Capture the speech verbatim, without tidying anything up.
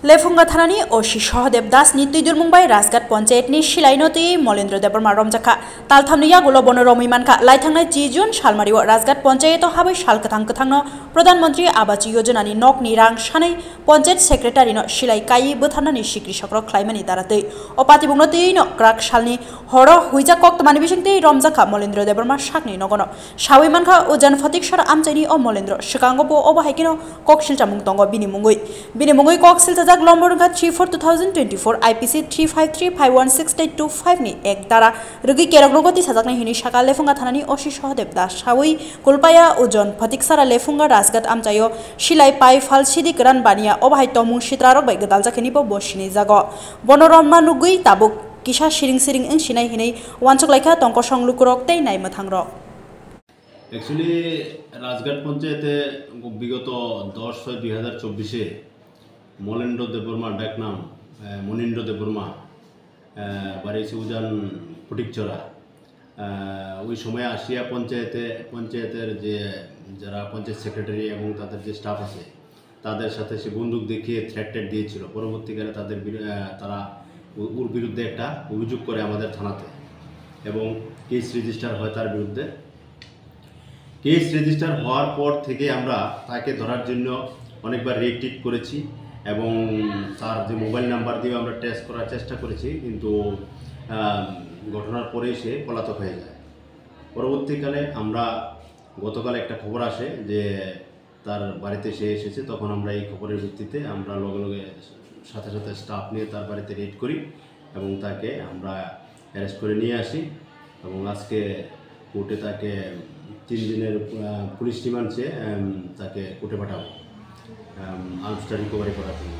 Lephunga thanani O C Sohodev Das ni twidulmung bai Rajghat Panchayat ni silai no twi Molendra Debbarma romjakha. Taltham ni yagulo bono romwi mankha. Laithangnai chi June salmari o Rajghat Panchayat o habwi sal kwthang kwthang no Pradhan Mantri Awas Yojana ni nok ni rang sanai Panchayat Secretary no silai kaiwi bwtharnani sikri sokrok khlaimani dara twi. O patibung no twi no kwrak salni horo huijak koktwmani bising twi romjakha Molendra Debbarma sakni nogono. Sawi mankha, o Jan Phatik Sara amchaini o Molendra, swkango bo obo hai kheno kok silchamung tongo bini mungwi. Bini mungwi kok silchajak lombor wngkha three four two thousand twenty-four I P C three five three five one six eight two five ni ek dara rwgwi kerok nogo tisajaknai hinwi saka Lephunga thanani O C Sohodev Das. Sawi kulpaya o Jan Phatik Sara Lephunga Rajghat amchaio silai pai phal sidi kwran baniya, obo hai tongmung sitrarok bai gwdaljak hinwi bo bo sinijak. Bono romma nugwi tabuk kisa siring siring wng sinai hinwi uansuk laikha tongkosong lukurok tei naimwthangrok. Actually, Rajghat পঞ্চায়েতে বিগত দশ ছয় দুই হাজার চব্বিশে মলেন্দ্র দেববর্মা, ডাকনাম আহ, মনীন্দ্র দেববর্মা, আহ, বাড়ি হচ্ছে উজান ফটিকছড়া। আহ, ওই সময় আসিয়া পঞ্চায়েতে, পঞ্চায়েতের যে যারা পঞ্চায়েত সেক্রেটারি এবং তাদের যে স্টাফ আছে, তাদের সাথে সে বন্দুক দেখিয়ে থ্রেট ট্রেট দিয়েছিল। পরবর্তীকালে তাদের বিরু-, আহ, তারা ও-, ওর বিরুদ্ধে একটা অভিযোগ করে আমাদের থানাতে এবং কেস রেজিস্টার হয় তার বিরুদ্ধে। কেস রেজিস্টার হওয়ার পর থেকে আমরা তাকে ধরার জন্য অনেকবার রেড টেড করেছি এবং তার যে মোবাইল নাম্বার দিয়ে আমরা ট্রেস করার চেষ্টা করেছি, কিন্তু আহ, ঘটনার পরেই সে পলাতক হয়ে যায়। পরবর্তীকালে আমরা গতকাল একটা খবর আসে যে তার বাড়িতে সে এসেছে, তখন আমরা এই খবরের ভিত্তিতে আমরা লগে লগে সাথে সাথে স্টাফ নিয়ে তার বাড়িতে রেড করি এবং তাকে আমরা অ্যারেস্ট করে নিয়ে আসি এবং আজকে কোর্টে তাকে তিন দিনের আহ, পুলিশ রিমান্ড চেয়ে আম, তাকে কোর্টে পাঠাবো আর্মসটা রিকভারি করার জন্য।